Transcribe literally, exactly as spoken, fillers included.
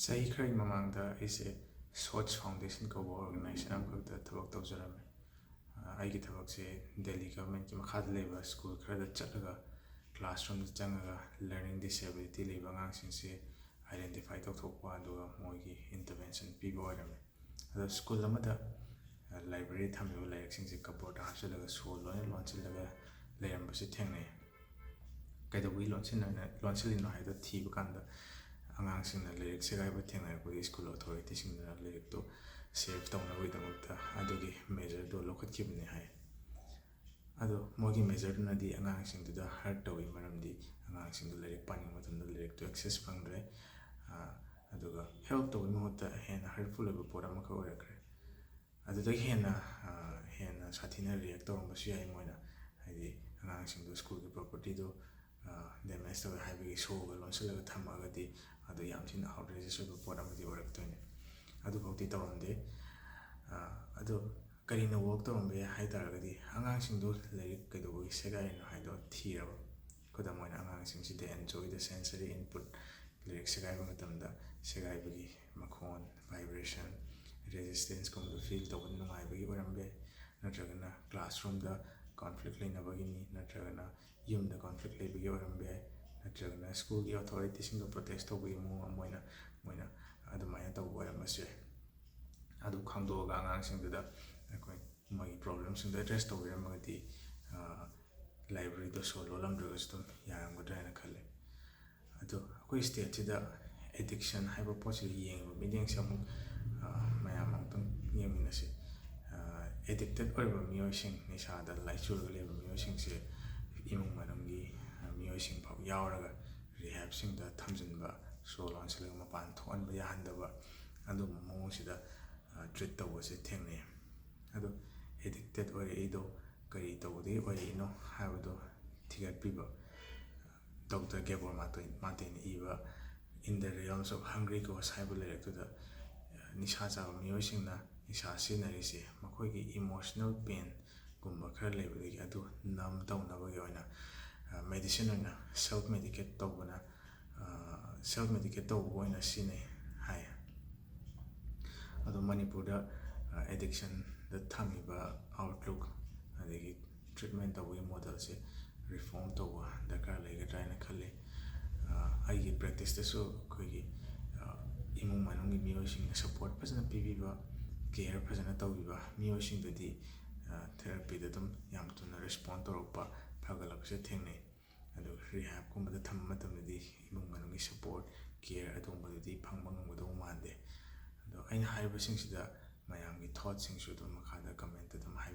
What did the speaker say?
ꯆꯍꯤ ꯈꯔꯒꯤ ꯃꯃꯥꯡꯗ ꯑꯩꯁꯦ ꯁꯣꯆ ꯐꯥꯎꯟꯗꯦꯁꯟ ꯀꯧꯕ ꯑꯣꯔꯒꯅꯥꯏꯖꯦꯁꯟ ꯑꯃꯈꯛꯇ ꯊꯕꯛ ꯇꯧꯖꯔꯝꯃꯤ꯫ ꯑ, ꯑꯩꯒꯤ ꯊꯕꯛꯁꯦ ꯗꯦꯜꯂꯤ ꯒꯚꯔꯟꯃꯦꯟꯠꯀꯤ ꯃꯈꯥꯗ ꯂꯩꯕ ꯁ꯭ꯀꯨꯜ ꯈꯔꯗ ꯆꯠꯂꯒ, ꯀ꯭ꯂꯥꯁꯔꯨꯝꯗ ꯆꯪꯉꯒ, ꯂꯔꯅꯤꯡ ꯗꯤꯁꯦꯕꯤꯂꯤꯇꯤ ꯂꯩꯕ ꯑꯉꯥꯡꯁꯤꯡꯁꯦ ꯑꯥꯏꯗꯦꯟꯇꯤꯐꯥꯏ ꯇꯧꯊꯣꯛꯄ, ꯑꯗꯨꯒ ꯃꯣꯏꯒꯤ ꯏꯟꯇꯔꯚꯦꯟꯁꯟ ꯄꯤꯕ ꯑꯣꯏꯔꯝꯃꯤ꯫ ꯑꯗꯣ ꯁ꯭ꯀꯨꯜ ꯑꯃꯗ, ꯑ, ꯂꯥꯏꯕ꯭ꯔꯦꯔꯤ ꯊꯝꯃꯤꯕ ꯂꯥꯏꯔꯤꯛꯁꯤꯡꯁꯦ ꯀꯕꯣꯔꯗ ꯍꯥꯞꯆꯤꯜꯂꯒ, ꯁꯣ ꯂꯣꯏꯅ ꯂꯣꯟꯁꯤꯜꯂꯒ ꯂꯩꯔꯝꯕꯁꯦ ꯊꯦꯡꯅꯩ꯫ ꯀꯩꯗꯧꯕꯒꯤ ꯂꯣꯟꯁꯤꯟꯅ-, ꯂꯣꯟꯁꯤꯜꯂꯤꯅꯣ ꯍꯥꯏꯗꯣ ꯊꯤꯕ ꯀꯥꯟꯗ, ꯑꯉꯥꯡꯁꯤꯡꯅ ꯂꯥꯏꯔꯤꯛ ꯁꯦꯒꯥꯏꯕ ꯊꯦꯡꯅꯔꯛꯄꯒꯤ ꯁ꯭ꯀꯨꯜ ꯑꯣꯊꯣꯔꯤꯇꯤꯁꯤꯡꯗꯨꯅ ꯂꯥꯏꯔꯤꯛꯇꯨ ꯁꯦꯐ ꯇꯧꯅꯕꯒꯤꯗꯃꯛꯇ ꯑꯗꯨꯒꯤ ꯃꯦꯖꯔꯗꯨ ꯂꯧꯈꯠꯈꯤꯕꯅꯤ ꯍꯥꯏ꯫ ꯑꯗꯣ ꯃꯣꯏꯒꯤ ꯃꯦꯖꯔꯗꯨꯅꯗꯤ ꯑꯉꯥꯡꯁꯤꯡꯗꯨꯗ ꯍꯔꯠ ꯇꯧꯋꯤ, ꯃꯔꯝꯗꯤ ꯑꯉꯥꯡꯁꯤꯡꯗꯨ ꯂꯥꯏꯔꯤꯛ ꯄꯥꯅꯤꯡꯕ ꯃꯇꯝꯗ ꯂꯥꯏꯔꯤꯛꯇꯨ ꯑꯦꯛꯁꯦꯁ ꯐꯪꯗ꯭ꯔꯦ꯫ ꯑ, ꯑꯗꯨꯒ ꯍꯦꯜꯞ ꯇꯧꯕꯒꯤ ꯃꯍꯨꯠꯇ ꯍꯦꯟꯅ ꯍꯔꯠꯐꯨꯜ ꯑꯣꯏꯕ ꯄꯣꯠ ꯑꯃꯈꯛ ꯑꯣꯏꯔꯛꯈ꯭ꯔꯦ꯫ ꯑꯗꯨꯗꯒꯤ ꯍꯦꯟꯅ, ꯑ, ꯍꯦꯟꯅ ꯁꯥꯊꯤꯅ ꯔꯤꯌꯦꯛ ꯇꯧꯔꯝꯕꯁꯨ ꯌꯥꯏ ꯃꯣꯏꯅ꯫ ꯍꯥꯏꯗꯤ ꯑꯉꯥꯡꯁꯤꯡꯗꯣ ꯁ꯭ꯀꯨꯜꯒꯤ ꯄ꯭ꯔꯣꯄꯔꯇꯤꯗꯣ, ꯑ, ꯗꯦꯃꯦꯖ ꯇꯧꯋꯦ ꯍꯥꯏꯕꯒꯤ ꯁꯣꯒ ꯂꯣꯟꯁꯤꯜꯂꯒ ꯊꯝꯃꯛꯑꯒꯗꯤ ꯑꯗꯨ ꯌꯥꯝ ꯊꯤꯅ ꯑꯥꯎꯠꯔꯦꯖꯁ ꯑꯣꯏꯕ ꯄꯣꯠ ꯑꯃꯗꯤ ꯑꯣꯏꯔꯛꯇꯣꯏꯅꯦ꯫ ꯑꯗꯨꯐꯥꯎꯗꯤ ꯇꯧꯔꯝꯗꯦ꯫ ꯑ, ꯑꯗꯣ ꯀꯔꯤꯅ ꯋꯔꯛ ꯇꯧꯔꯝꯕ ꯌꯥꯏ ꯍꯥꯏ ꯇꯥꯔꯒꯗꯤ, ꯑꯉꯥꯡꯁꯤꯡꯗꯣ ꯂꯥꯏꯔꯤꯛ ꯀꯩꯗꯧꯕꯒꯤ ꯁꯦꯒꯥꯏꯔꯤꯅꯣ ꯍꯥꯏꯗꯣ ꯊꯤꯔꯕ꯫ ꯈꯨꯗꯝ ꯑꯣꯏꯅ, ꯑꯉꯥꯡꯁꯤꯡꯁꯤꯗ enjoy the sensory input, ꯂꯥꯏꯔꯤꯛ ꯁꯦꯒꯥꯏꯕ ꯃꯇꯝꯗ ꯁꯦꯒꯥꯏꯕꯒꯤ ꯃꯈꯣꯟ, ꯚꯥꯏꯕ꯭ꯔꯦꯁꯟ, ꯔꯦꯖꯤꯁꯇꯦꯟꯁꯀꯨꯝꯕꯗꯨ ꯐꯤꯜ ꯇꯧꯕꯗ ꯅꯨꯡꯉꯥꯏꯕꯒꯤ ꯑꯣꯏꯔꯝꯕ ꯌꯥꯏ, ꯅꯠꯇ꯭ꯔꯒꯅ ꯀ꯭ꯂꯥꯁꯔꯨꯝꯗ ꯀꯣꯟꯐ꯭ꯂꯤꯛ ꯂꯩꯅꯕꯒꯤꯅꯤ, ꯅꯠꯇ꯭ꯔꯒꯅ ꯌꯨꯝꯗ ꯀꯣꯟꯐ꯭ꯂꯤꯛ ꯂꯩꯕꯒꯤ ꯑꯣꯏꯔꯝꯕ ꯌꯥꯏ, ꯅꯠꯇ꯭ꯔꯒꯅ ꯁ꯭ꯀꯨꯜꯒꯤ ꯑꯣꯊꯣꯔꯤꯇꯤꯁꯤꯡꯗ ꯄ꯭ꯔꯣꯇꯦꯁ ꯇꯧꯕꯒꯤ ꯃꯑꯣꯡ ꯑꯃ ꯑꯣꯏꯅ ꯃꯣꯏꯅ ꯑꯗꯨꯃꯥꯏꯅ ꯇꯧꯕ ꯑꯣꯏꯔꯝꯕꯁꯨ ꯌꯥꯏ꯫ ꯑꯗꯨ ꯈꯪꯗꯣꯛꯑꯒ ꯑꯉꯥꯡꯁꯤꯡꯗꯨꯗ ꯑꯩꯈꯣꯏ ꯃꯣꯏꯒꯤ ꯄ꯭ꯔꯣꯕ꯭ꯂꯦꯝꯁꯤꯡꯗꯣ ꯑꯦꯗ꯭ꯔꯦꯁ ꯇꯧꯕꯤꯔꯝꯃꯒꯗꯤ, ꯑ, ꯂꯥꯏꯕ꯭ꯔꯦꯔꯤꯗꯣ ꯁꯣ ꯂꯣꯜꯂꯝꯗ꯭ꯔꯒꯁꯨ ꯑꯗꯨꯝ ꯌꯥꯔꯝꯒꯗ꯭ꯔꯥ ꯍꯥꯏꯅ ꯈꯜꯂꯦ꯫ ꯑꯗꯣ ꯑꯩꯈꯣꯏ ꯁ꯭ꯇꯦꯠꯁꯤꯗ ꯑꯦꯗꯤꯛꯁꯟ ꯍꯥꯏꯕ ꯄꯣꯠꯁꯤꯗ ꯌꯦꯡꯉꯤꯕ ꯃꯤꯠꯌꯦꯡꯁꯦ ꯑꯃꯨꯛ, ꯑ, ꯃꯌꯥꯝ ꯑꯃꯨꯛꯇꯪ ꯌꯦꯡꯃꯤꯟꯅꯁꯤ꯫ ꯑ, ꯑꯦꯗꯤꯛꯇꯦꯠ ꯑꯣꯏꯔꯕ ꯃꯤꯑꯣꯏꯁꯤꯡ, ꯅꯤꯁꯥꯗ ꯂꯥꯏꯆꯨꯔꯒ ꯂꯩꯕ ꯃꯤꯑꯣꯏꯁꯤꯡꯁꯦ ꯏꯃꯨꯡ ꯃꯅꯨꯡꯒꯤ, ꯑ, ꯃꯤꯑꯣꯏꯁꯤꯡ ꯐꯥꯎ ꯌꯥꯎꯔꯒ ꯔꯤꯍꯦꯕꯁꯤꯡꯗ ꯊꯝꯖꯤꯟꯕ, ꯁꯣ ꯂꯣꯟꯁꯤꯜꯂꯒ ꯃꯄꯥꯟ ꯊꯣꯛꯍꯟꯕ ꯌꯥꯍꯟꯗꯕ, ꯑꯗꯨꯒꯨꯝꯕ ꯃꯑꯣꯡꯁꯤꯗ, ꯑ, ꯇ꯭ꯔꯤꯠ ꯇꯧꯕꯁꯦ ꯊꯦꯡꯅꯩ꯫ ꯑꯗꯣ ꯑꯦꯗꯤꯛꯇꯦꯠ ꯑꯣꯏꯔꯛꯏꯗꯣ ꯀꯔꯤ ꯇꯧꯕꯗꯒꯤ ꯑꯣꯏꯔꯛꯏꯅꯣ ꯍꯥꯏꯕꯗꯣ ꯊꯤꯒꯠꯄꯤꯕ꯫ ꯗꯣꯛꯇꯔ ꯒꯦꯕꯣꯔ ꯃꯥꯇꯣꯏ-, ꯃꯥꯇꯦꯟꯅ ꯏꯕ In the Realms of Hungry Ghosts ꯍꯥꯏꯕ ꯂꯥꯏꯔꯤꯛꯇꯨꯗ, ꯑ, ꯅꯤꯁꯥ ꯆꯥꯕ ꯃꯤꯑꯣꯏꯁꯤꯡꯅ ꯅꯤꯁꯥ ꯁꯤꯖꯤꯟꯅꯔꯤꯁꯦ ꯃꯈꯣꯏꯒꯤ ꯏꯃꯣꯁꯅꯦꯜ ꯄꯦꯟꯒꯨꯝꯕ ꯈꯔ ꯂꯩꯕꯗꯒꯤ ꯑꯗꯨ ꯅꯝ ꯇꯧꯅꯕꯒꯤ ꯑꯣꯏꯅ, ꯑ, ꯃꯦꯗꯤꯁꯤꯟ ꯑꯣꯏꯅ ꯁꯦꯜꯐ ꯃꯦꯗꯤꯀꯦꯠ ꯇꯧꯕꯅ, ꯑ, ꯁꯦꯜꯐ ꯃꯦꯗꯤꯀꯦꯠ ꯇꯧꯕ ꯑꯣꯏꯅ ꯁꯤꯖꯤꯟꯅꯩ꯫ ꯑꯗꯣ ꯃꯅꯤꯄꯨꯔꯗ ꯑꯦꯗꯤꯛꯁꯟꯗ ꯊꯝꯃꯤꯕ ꯑꯥꯎꯠꯂꯨꯛ ꯑꯗꯒꯤ ꯇ꯭ꯔꯤꯠꯃꯦꯟ ꯇꯧꯕꯒꯤ ꯃꯣꯗꯦꯜꯁꯦ ꯔꯤꯐꯣꯔꯝ ꯇꯧꯕ ꯗꯔꯀꯥꯔ ꯂꯩꯒꯗ꯭ꯔꯥ ꯍꯥꯏꯅ ꯈꯜꯂꯤ꯫ ꯑꯩꯒꯤ ꯄ꯭ꯔꯦꯛꯇꯤꯁꯇꯁꯨ ꯑꯩꯈꯣꯏꯒꯤ ꯏꯃꯨꯡ ꯃꯅꯨꯡꯒꯤ ꯃꯤꯑꯣꯏꯁꯤꯡꯅ ꯁꯄꯣꯔꯠ ꯐꯖꯅ ꯄꯤꯕꯤꯕ, ꯀꯦꯌꯔ ꯐꯖꯅ ꯇꯧꯕꯤꯕ ꯃꯤꯑꯣꯏꯁꯤꯡꯗꯗꯤ ꯊꯦꯔꯥꯄꯤꯗ ꯑꯗꯨꯝ ꯌꯥꯝ ꯊꯨꯅ ꯔꯦꯁꯄꯣꯟ ꯇꯧꯔꯛꯄ, ꯐꯒꯠꯂꯛꯄꯁꯦ ꯊꯦꯡꯅꯩ꯫ ꯑꯗꯨꯒ ꯔꯤꯍꯦꯕꯀꯨꯝꯕꯗ ꯊꯝꯕ ꯃꯇꯝꯗꯗꯤ ꯏꯃꯨꯡ ꯃꯅꯨꯡꯒꯤ ꯁꯄꯣꯔꯠ, ꯀꯦꯌꯔ ꯑꯗꯨꯒꯨꯝꯕꯗꯨꯗꯤ ꯐꯪꯕ ꯉꯝꯒꯗꯧꯕ ꯃꯥꯟꯗꯦ꯫ ꯑꯗꯣ ꯑꯩꯅ ꯍꯥꯏꯔꯤꯕꯁꯤꯡꯁꯤꯗ ꯃꯌꯥꯝꯒꯤ ꯊꯣꯠꯁꯤꯡꯁꯨ ꯑꯗꯨꯝ ꯃꯈꯥꯗ ꯀꯃꯦꯟꯇ ꯑꯗꯨꯝ ꯍꯥꯏꯕꯤꯌꯨ꯫